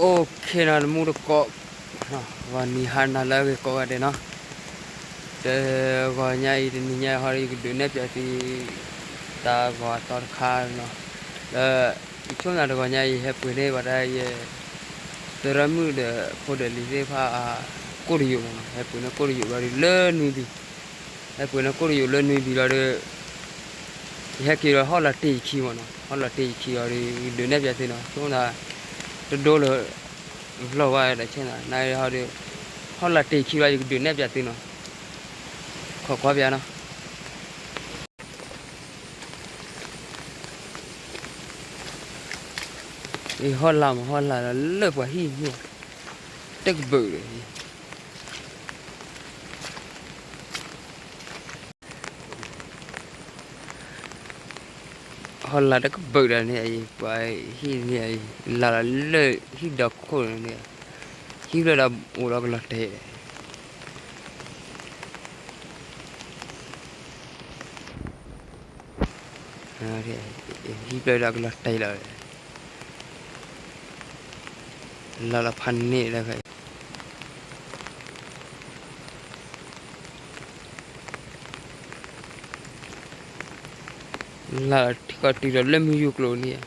OK နီၤ တမူတကိး, ဂီၤနံၤဟါနၤလၢအဂ့ၤကိးဂၤဒဲးနီၤ, တဂီၤညါအံၤ တနံၤညါအံၤဟီဒီး ယကဒုးနဲၣ်ပၠးသု တၢ်ဂီၤအသီတခါနီၤ, လၢ ယဆိကမိၣ်တဂီၤညါအံၤ ယဟဲပှ့ၤန့ၢ်ဝဲဒၣ်ယ သရၣ်မုၣ်ဒီးဖိဒီးလံၤသ့ၣ်တဖၣ် ကိၣ်တယိာ်မးနီၤ, ဟဲပှ့ၤန့ၢ်ကိၣ်တယိာ်ဘျီဒီးလၢနွံဘံ, ဟဲပှ့ၤန့ၢ်ကိၣ်တယိာ်လၢနွံဘံလီၤဒီး ယဟဲက့ၤဒီးဟီၣ်လာ်တ့ၢ်ယခံမးနီၤ, ဟီၣ်လာ်တ့ၢ်ယခံလီၤဒီး ယဒုးနဲၣ်ပၠးသုနီၤ, ဆိကမိၣ်သး တဒိလၢၤ လီၤဝဲဒီးဆ့ၣ်နီၤ နဟီဒီး ဟီၣ်လာ်တ့ၢ်ယခံလီၤ ယကဒုးနဲၣ်ပၠးသုနီၤ, ခိးကွၢ်ပၠးနီၤ. အံၤဟီၣ်လာ်မး ဟီၣ်လာ်လၢပှၤဟံၣ်န့ၣ် တကဘုးဒီး ဟီၣ်လာ်တကဘုးဒီးန့ၣ်အံၤ ပှၤဟံၣ်န့ၣ်အံၤ လၢ်လၢဟံၣ်ဒီခိၣ်န့ၣ် ဟံၣ်ဖျၢၣ်ဒီးအိၣ်ဒီးကလီၤတဲာ် ဟံၣ်ဖျၢၣ်ဒီးကလီၤတဲာ်လီၤ, လၢ်လီၤဖးန့ၢ်ဒီး လၢ်ထံကီၢ်တုၤဒီးလၢမုၢ်ယူၢ်ကျိၤန့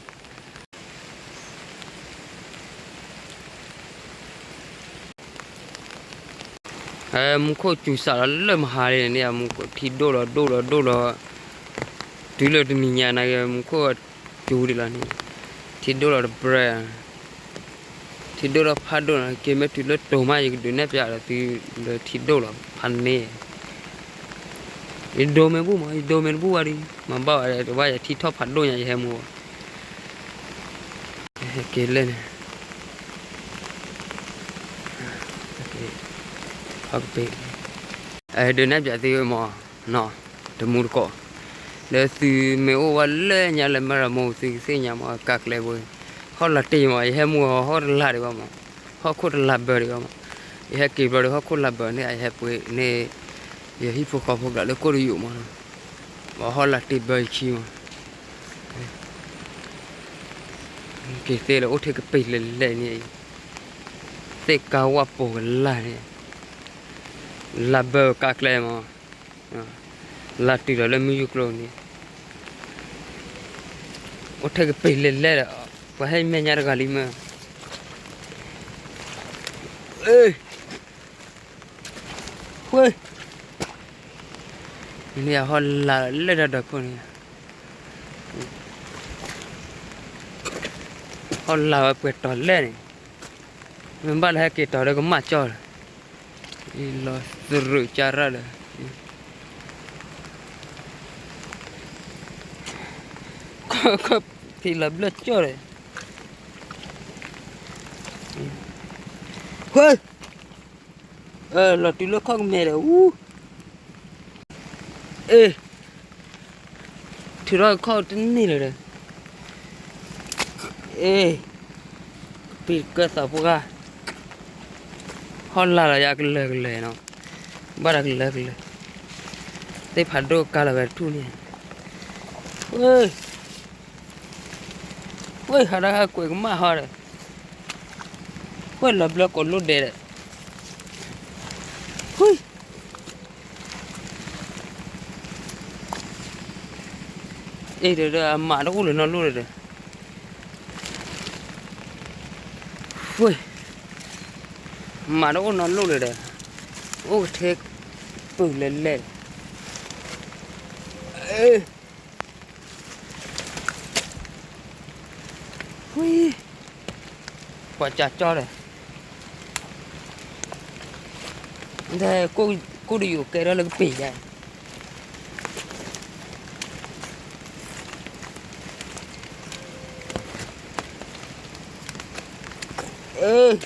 ၣ် မူခိၣ်စူၤစးလီၤလၢမဟါလံန့ၣ် မူခိၣ်ထံဒိၣ်လီၤဒိၣ်လီၤဒိၣ်လီၤ, တုၤလၢတနံၤညါန့ၣ် မူခိၣ်စူၤဒံးလီၤန့ၣ်, ထံဒိၣ်လီၤတဘျဲၣ် ထံဒိၣ်လီၤဖးဒိၣ်န့ၣ် က့ၤမ့ၢ်တုၤလၢတိၤမး ယကဒုးနဲၣ်ပၠးဒီးသုလၢထံဒိၣ်လီၤဖးန့ၢ်, ယဒိမ့ၢ်ဘူၣ်မး ယဒိမ့ၢ်တဘူၣ်ဝဲဒီး မၤဘၣ်ဝဲဒီး တဘၣ်ယထံထီၣ်ဖးဒိၣ်ညါ ယဟဲမူ ဟဲက့ၤလဲၣ်န့ၣ်, ဟဲက့ၤ ဟဲက့ၤ ဒုးနဲၣ်ပၠးသုမး နီၤ, တမူတကိး, လၢသုမ့ၢ်အိၣ်ဝဲလၢညါလၢမၤရၤမိၢ် သုကသ့ၣ်ညါမး ကးကျဲဘိ, ဟီၣ်လာ်တ့ၢ်မး ယဟဲမူဟီၣ်တလာ်ဒံးဘၣ်မး, ဟီၣ်ခိၣ်တလာ်ဘၢဒံးဘၣ်မး, ယဟဲက့ၤဘျီဒီး ဟီၣ်ခိၣ်လာ်ဘၢန့ၣ် ယဟဲပှ့ၤန့ၢ် ယဟံၣ်ဖိဃီဖိကျါလၢကိၣ်တယိာ်မးနီၤ, ဘၣ်ဟီၣ်လာ်တ့ၢ်ဘၢယခံမး က့ၤသ့ၣ်လၢအိၣ်ထဲကပ့ၤလဲၤလဲၣ်န့ၣ်အံၤ, သ့ၣ်ကါဝၣ်ပိာ်ကလာ်န့ၣ်, လၢဘၢကါကျဲမး, လၢတုၤဒီးလၢမုၢ်ယူၢ်ကျိၤန့ၣ်, အိၣ်ထဲကပ့ၤလဲၤလဲၣ်ဒီး, ပှၤဟဲမဲာ်ညါတဂၤလံမး, ဝ့ၢ် န့ၣ်ဟီၣ်လာ်လၢတၢ်ဒၢးခိၣ်န့ၣ်, ဟီၣ်လာ်ဝဲပှဲၤတီၤလဲၣ်န့ၣ်, မ့ၢ်ဘၣ်လၢဟဲက့ၤတီၤဒီးကမၣ်ကၠီလီၤ, လီၤသရူးကၢ်ရၣ်ဒီး, ဖံးလီၤဘျၢၣ်ကၠီဒီး, လီၤတုၤလၢခီၣ်ကမဲာ်ဒီး အူ, အ့ၣ်, ထုးထီၣ်ခီၣ်တန့ၢ်လၢၤဒီး, အ့ၣ်, ပံၤကၢသးပှၢ်, ဟီၣ်လာ်လီၤယၤကလၢာ်ကလၢာ်နီၤ, ဘၣ်ဒီးကလၢာ်ကလၢာ်, သ့ၣ်ဖးဒိၣ်ကါလီၤဝဲတထူၣ်န့ၣ်, ဝ့ၢ် ဝ့ၢ် ဟးဒၣ်ဟးကွဲးကမၣ်ဟီဒီး, ဝ့ၢ် လီၤဘျၢကိးလိၣ်ဒဲးဒီး, ဝ့ၢ်, အ့ၣ်ဒီး အမးတအိၣ်လၢၤနီတလိၣ်လၢၤဒီး, ဝ့ၢ်, မးတအိၣ်နီတလိၣ်လၢၤဒီး, အိၣ်ကထဲပုၢ်လဲၤလဲၣ်, အ့ၣ် ဝံၤ, ပှၤကၢ်ကၠီဒီး, ကိၣ်တယိာ်ကဲထီၣ်လၢကပ့ၤယါ, အ့ၣ်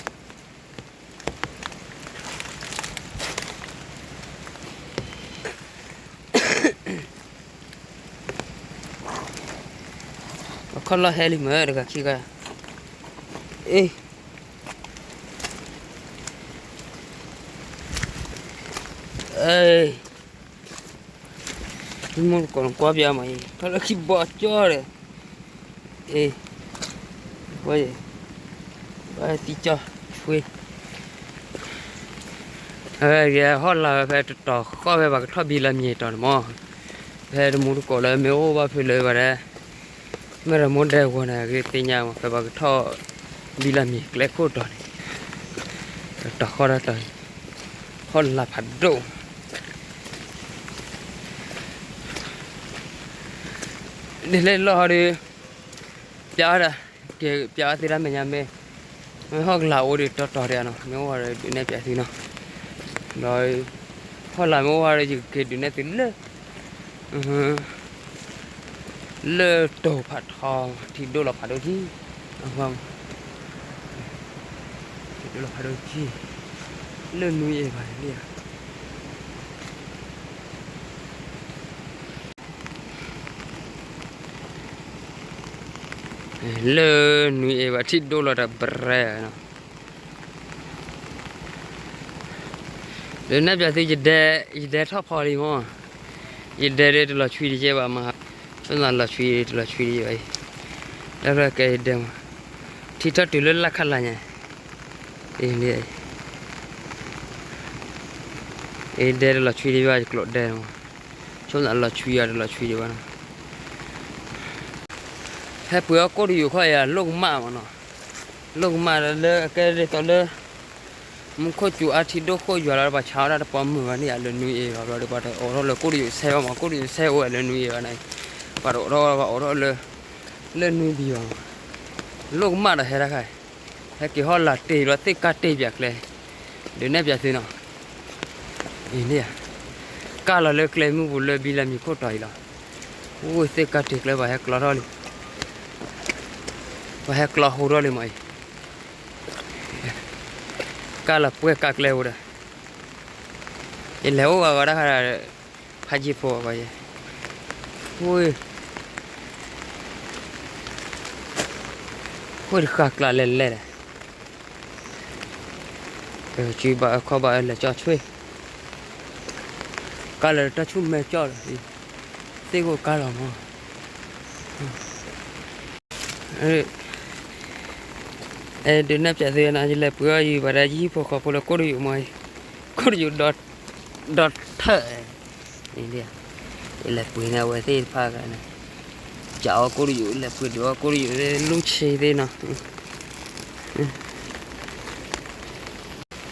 အခီၣ်လီၢ်ဟဲလံမ့ၢ်တဂၤခံဂၤ, အ့ၣ်, အ့ၣ်, မ့ၢ်ကိးနကွၢ်ပၠးမးအံၤ ထီၣ်လၢခံဘီကၠီဒီး, အ့ၣ်, ကွၢ်ယဲ, ဘၣ် သံကၠီၣ်ဆွ့ အဝဲဟီၣ်လာ်ဝဲဖဲတတီၤဃီဖဲပှၤကထီၣ်ဘံလၢမံၤတီၤန့ၣ်မး, ဖဲတမူတကိးလၢမ့ၢ်အိၣ်ဘၣ်ဖဲလၢဘၣ်ဒၣ် မ့ၢ်တမူဒဲကဝီၤန့ၣ် ဂ့ၤသ့ၣ်ညါမး ဖဲပှၤကထီၣ်ဘံလၢမံၤကျဲခိၣ်တီၤန့ၣ်, တတီၤဃီတတီၤ ဟီၣ်လာ်ဖးဒိၣ် ဒ်လဲၣ်လီၢ်ဟီဒီး ပျးအီၤဒၣ် က့ၤပျးအီၤသ့တၢ်မဲာ်ညါမ့ၢ် မ့ၢ်ဟီၣ်ကလၤအိၣ်ဒီးတီတီၤဒံးနီၤ မ့ၢ်အိၣ်ဝဲဒီးဒုးနဲၣ်ပျးသုနီၤ, ဒီး ဟီၣ်လာ်မ့ၢ်အိၣ်ဝဲဒီးယကက့ၤဒုးနဲၣ်သုလၢ လၢတိၤဖးထီ ထံဒိၣ်လီၤဖးဒိၣ်ထံ ထံဒိၣ်လီၤဖးဒိၣ်ထံ လၢနွံအ့ၣ်ဘၣ်န့ၣ် လၢနွံအ့ၣ်ဘၣ်ထံဒိၣ်လီၤတဘြဲၤနီၤ, ဒုးနဲၣ်ပျးသု ယဒဲထီၣ်ဖီလံမး, ယဒဲဒ်တလီၤဆွံတယဲၢ်ဘၣ်မး, ဆိမိၣ်သးလီၤဆွံတလီၤဆွံတယဲၢ်ဘၣ်အံၤ, လၢကဲယဒဲမး, ထံထီၣ်တုၤလၢလၢ်ခးလၢ်ညါ, ယဒဲတလီၤဆွံတယဲၢ်ဘၣ် ယကျိးဒဲမး, ဆိမိၣ်သးလီၤဆွံအီၤတလီၤဆွံဒံးဘၣ်နီၤ, ဟဲပှ့ၤအီၣ်ကိၣ်တယိာ်ခီအံၤ လိၣ်ကမၣ်မးနီၤ, လိၣ်ကမၣ်လၢအကဲဒ်သိးလၢ မူခိၣ်စူၤအါထံဒိၣ်ဃိၣ်ယွၤလီၤ ပှၤဆါအီၣ်တၢ်တပီမုၢ်ဘၣ်န့ၣ် လၢနွံအ့ၣ်ဘၣ်ဘျီဒီး ပှၤတအိးထီၣ်လၢကိၣ်တယိာ်စဲးဘၣ်မး ကိၣ်တယိာ်စဲးအိၣ်ဝဲလၢနွံအ့ၣ်ဘၣ်န့ၣ်, ပှၤတအိးထီၣ် ပှၤအိးထီၣ်လၢ လၢနွံဘံၣ်ဘၣ်မး, လိၣ်ကမၣ်ဒီးဟဲတခါ, ဟဲက့ၤဟီၣ်လာ်တ့ၢ်ဘျီသ့ၣ်ကၢ်တ့ၢ်ပၠးကျဲ, ဒုးနဲၣ်ပၠးသုနီၤ, အံၤန့ၣ်, ကၢ်လီၤလၢကျဲမုၢ်ပူၤလၢဘံလၢမံၤခိၣ်တီၤအံၤလီၤ, အိၣ်သ့ၣ်ကၢ်တ့ၢ်ကျဲ ပှၤဟဲကျီထီၣ်လံ ပှၤဟဲကျီဟိထီၣ်လံမးအံၤ, ကၢ်လီၤပှဲၤကၢ်ကျဲဝဲဒီး, ယလဲၤအိၣ်ဂၤဂၤတၢ်ခါဒီး, ဖးယံၤဖိအဂီၢ်ယဲ, ဝ့ၢ်တဃာ်ကျးလဲၤလဲၤဒီး, စုဘၣ်အခီၣ်ဘၣ်လဲၤကၠီဆွ့, ကၢ်လီၤတၢ်ဆူၣ်မဲာ်ကၠီဒီး, သ့ၣ်ကိၣ်ကၢ်လီၤမး ဒုးနဲၣ်ပၠးသုနီၤ ယလဲၤပှ့ၤအီၣ်ယံၤဘၣ်ဒီး ယဟံၣ်ဖိဃီဖိလၢကိၣ်တယိာ်မး, ကိၣ်တယိာ်ဒီထၢၣ်, ယလဲၤပှ့ၤန့ၢ်အဝဲသ့ၣ်တဖၣ်ဂၤန့ၣ်, ကးအီၣ်ကိၣ်တယိာ် လဲၤပှ့ၤဒုးအီၣ်ကိၣ်တယိာ်လၢလူၢ်ဆ့သ့ၣ်နီၤ,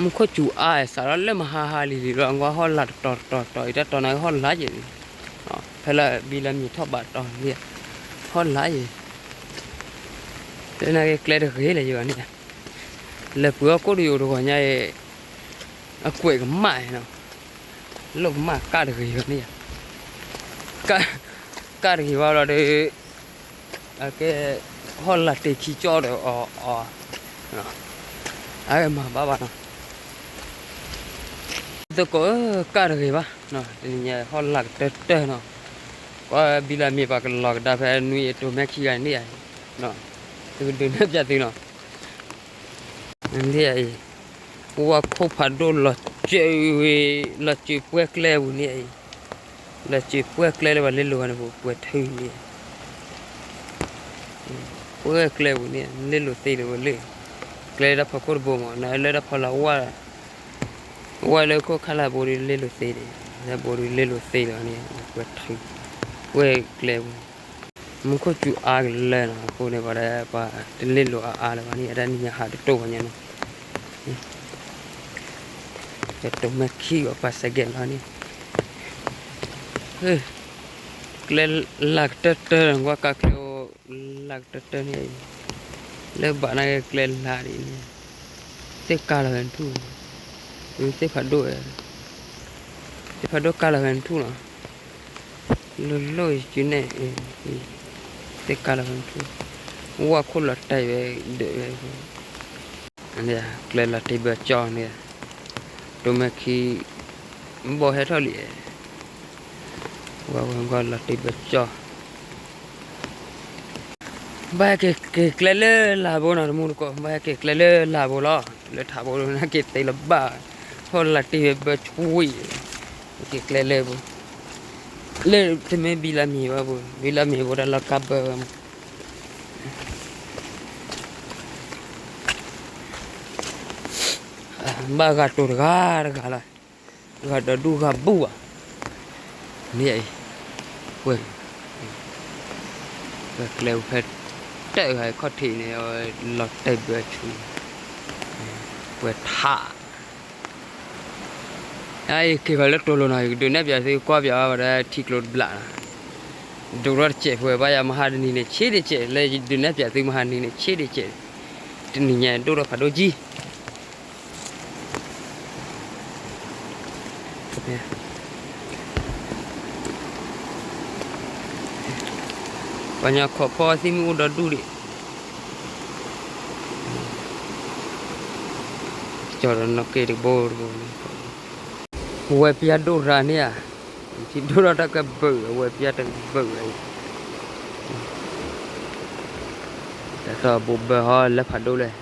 မူခိၣ်စူၤအါ စးထီၣ်လၢမဟါဟါလံၤလံၤလီၤ ကွၢ်ဟီၣ်လာ်တတီၤတတီၤတတီၤ အံၤတၢ်တီၤန့ၣ်ဟီၣ်လာ်ယဲၢ်, ဖဲလၢဘံလၢမံၤထီၣ်ဘးတီၤန့ၣ်, ဟီၣ်လာ်ယဲၢ်, လၢနက့ကျဲတဂ့ၤလၢၤယဘၣ်န့ၣ်, လဲၤပှ့ၤအီၣ်ကိၣ်တယိာ်တဂီၤညါအံၤ, အကွဲးကမၣ်နီၤ, လိၣ်ကမၣ်ကၢ်တဂ့ၤဘၣ်န့ၣ်, ကၢ်တဂ့ၤဘၣ်လီၤဒီး အကဲ ဟီၣ်လာ်တ့ၢ်ခံကၠီဒီးအီၤ, အမၤဘၣ်ဘၣ်နီၤ, သကိး ကၢ်တဂ့ၤဘၣ်, တနံၤညါဟီၣ်လာ်ကတၢၢ်တၢၢ်နီၤ, ကွၢ်ဘံလၢမံၤပှၤကလီၤကဒါဖဲနွံအ့ၣ်တိၤမဲခံဂၤန့ၣ်ဧါ, သုကဒုးနဲၣ်ပၠးသုနီၤ, န့ၣ်အံၤ, ဝါခိၣ်ဖးဒိၣ်လီၤစၢၤဝဲ, လီၤစၢၤပှဲၤကျဲပူၤန့ၣ်အံၤ, လီၤစၢၤပှဲၤကျဲလၢပှၤလဲၤလိာ်ဂၤန့ၣ်ပူၤ ပှဲၤထုးန့ၣ်, ပှဲၤကျဲပူၤန့ၣ် လဲၤလိာ်သ့လၢၤဝဲလၢ, ကျဲလၢတၢ်ဖီခိၣ်တဘိမး နလၢတၢ်ဖီလာ်ဝါ, ဝါလၢခိၣ်ခါလၢဘိဒုးလဲၤလိာ်သ့န့ၣ်, လၢဘိဒုးလဲၤလိာ်သ့လၢၤန့ၣ် ပှဲၤထုး, ပှဲၤကျဲပူၤန့ၣ်, မူခိၣ်စူၤအါကလၢာ်နီၤ အဃိန့ၣ် ပှၤဒၣ်ပှၤတလဲၤလိာ်အါအါလၢၤဘၣ်န့ၣ် အတၢ်နံၤညါဟးတတိၢ်ပှၤညါနီၤ, တတိၢ်မဲခံဂီၤပှၤစဲးကဲးလီၤန့ၣ်, ကျဲလၢ်ကတၢၢ်တၢၢ် ကွၢ်ကၢ်ကျဲအိၣ် လၢ်ကတၢၢ်တၢၢ်န့ၣ်အံၤ, လၢဘၣ်နာ်က့ကျဲလၢ်ဒ်န့ၣ်, သ့ၣ်ကၢ်လီၤဝဲနထူၣ်, သ့ၣ်ဖးဒိၣ်ဝဲ, သ့ၣ်ဖးဒိၣ်ကၢ်လီၤဝဲနထူၣ်နီၤ, လိၣ်လိၣ်ယစုန့ၣ်, သ့ၣ်ကၢ်လီၤဝဲနထူၣ်, ဝါခိၣ်လီၤတဲာ်ဝဲ, ဒၢးဝဲ, ကျဲလီၤတ့ၢ်ဘၢကၠီန့ၣ်, တိၤမဲခံ, ဘီၣ်ဟဲထီၣ်လံ, ဝဲဝဲကွၢ်လီၤတ့ၢ်ဘၢကၠီ ဘၣ်ဟဲက့ၤကျဲလၢလၢ်ဘိနီၤ တမူတကိး ဘၣ်ဟဲက့ၤကျဲလၢလၢ်ဘိလီၤ လၢထးဘိနာ်က့ၤသ့လၢၤဘၣ် ဟီၣ်လာ်တ့ၢ်ဝဲဘၢဆွံ က့ၤကျဲလၢဘိ လၢတမ့ၢ်ဘံလၢမံၤဘၣ်ဘိ ဘံလၢမံၤဘိတၢ်လီၢ်ကါဘၢဝဲမး အ ဘၣ်ဂၤတိၤတဂၤတဂၤလီၤ, ဂၤဒီဒူၣ်ဂၤဘူၣ်ဘၣ်, မ့ၢ်အံၤ, ဝဲ, ဝဲကျဲဝဲဖဲတၢၢ်ဂၤခီၣ်ထံးန့ၣ် လီၤတဲာ်ဘၢဆူ, ဝဲထး အအံၤက့ၤဂီၤလၢတိၤလိၤနီၤ, ယကဒုးနဲၣ်ပၠးသုကွၢ်ပၠးဝဲဒၣ်ထံကျိတဘျးနီၤ, ဒိၣ်ထီၣ်တစဲးဖိဘၣ်ယၤမဟါတနံၤန့ၣ် ဆံးတစဲး, လၢယဒုးနဲၣ်ပၠးသုမဟါတနံၤန့ၣ် ဆံးတစဲး, တနံၤညါဒိၣ်ထီၣ်ဖးဒိၣ်ကံ ပှၤညီခိးဖီသံၣ်မုၣ်အိၣ်ဒီဒူၣ်ဒံး, ကၠီၤဒီးနီၢ်က့တဘိတဘိ, ဝဲၢ်ပျၢ်ဒိၣ်ရၤန့ၣ်ဧါ, ထံဒိၣ်ထီၣ်တၢ်ကဘုး ဝဲၢ်ပျၢ်တဘုးအံၤ, တၢ်သီၣ်ဘိးဘၢဟီလၢဖးဒိၣ်လဲၣ်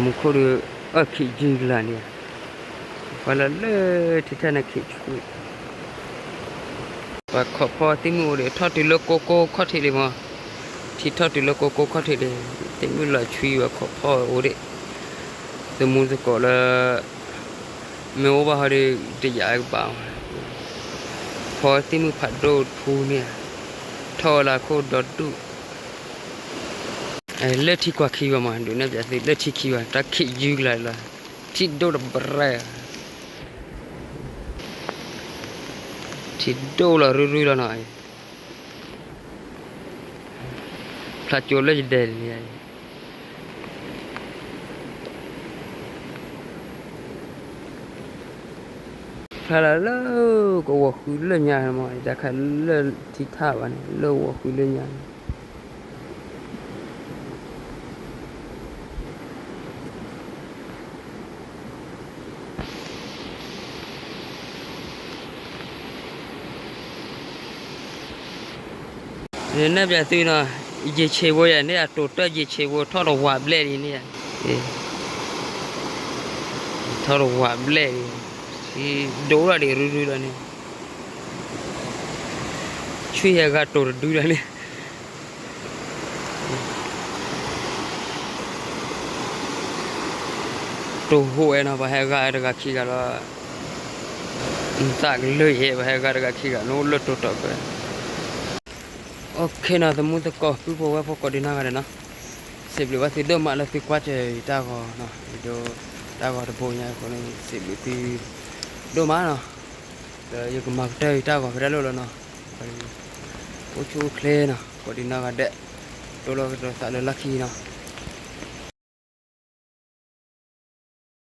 မူခိၣ်ဒီး အၢၣ်ခံးယုၢ်ကလၤန့ၣ်, ပှၤလၢလၢထံထဲန့ၣ်ခံးဆူ, ပှၤခိးဖီသံၣ်မုၣ်အိၣ်ဒံး ထီၣ်တုၤလၢကိကိခီၣ်ထံးလံမး, ထံထီၣ်တုၤလၢကိကိခီၣ်ထံးလံ, သံၣ်မုၣ်လီၤဆွံဝဲခိးဖီအိၣ်ဒံး, သမူသကိးလၢ မ့ၢ်အိၣ်ဘၣ်ဟီဒီး တယာ်ကဘၣ်, ဖီသံၣ်မုၣ်ဖးဒိၣ်ထူန့ၣ်, ထီၣ်ဝဲလၢခိၣ်ဒီဒူၣ်, လၢထံကွၢ်ခံဘၣ်မး ဒုးနဲၣ်ပၠးသုလၢထံခံဘၣ် တၢ်ခံးယုၢ်ကလၤလီၤ, ထံဒိၣ်တဘရဲၣ်, ထံဒိၣ်လီၤရုၢ်ရုၢ်လီၤနီၤ, ဖျါကၠိလၢယဒဲးန့ၣ် ဖျါလၢလၢကဝီၤဃုလၢညါမး တၢ်ခါလၢထံထၣ်ဘၣ်န့ၣ် လၢကဝီၤဃုလၢညါန့ၣ် နဲၣ်ပၠးသုနီၤ, ယ့ၤဆံးဖိယၤန့ၣ် အတိာ်တၢၢ်ယ့ၤဆံးဖိ ထီၣ်တဝးဘျဲၣ်လံန့ၣ်, ထီၣ်တဝးဘျဲၣ်လံ, ဒိၣ်ထီၣ်ဒံးရုၢ်ရုၢ်လီၤန့ၣ်, ဆူဟဲဂၤတိာ်တဒုလီၤန့ၣ် တိာ်ဟိးဝဲနီၤ ပှၤဟဲဂၤတဂၤခံဂၤလီၤ, နသးကလၢာ်ယဲ ပှၤဟဲဂၤတဂၤခံဂၤ နအိၣ်လၢတိာ်တီၤကွဲ, အိၣ်ခ့နီၤ သမူသကိး ပုၢ်ဖိဝဲၢ်ဖိကိးဒံးနီၢ်ဂၤဒဲးနီၤ, စံးဘျုးဘၣ်သုဒိၣ်မးလၢသုကွၢ်စၢၤယတၢ်ဂီၤနီၤ, ယဒိးတၢ်ဂီၤတဘိညါအဃိန့ၣ် စံးဘျုးသုဒိၣ်မးနီၤ, ဒီးယကမၤကတၢၢ်ယတၢ်ဂီၤဖဲဒၣ်လိၣ်လီၤနီၤ, အိၣ်ဆူၣ်အိၣ်ချ့နီၤ ကိးဒံးနီၢ်ဂၤဒဲး, တိၢ်လီၤကဒီးသးလၢလီၢ်ခံနီၤ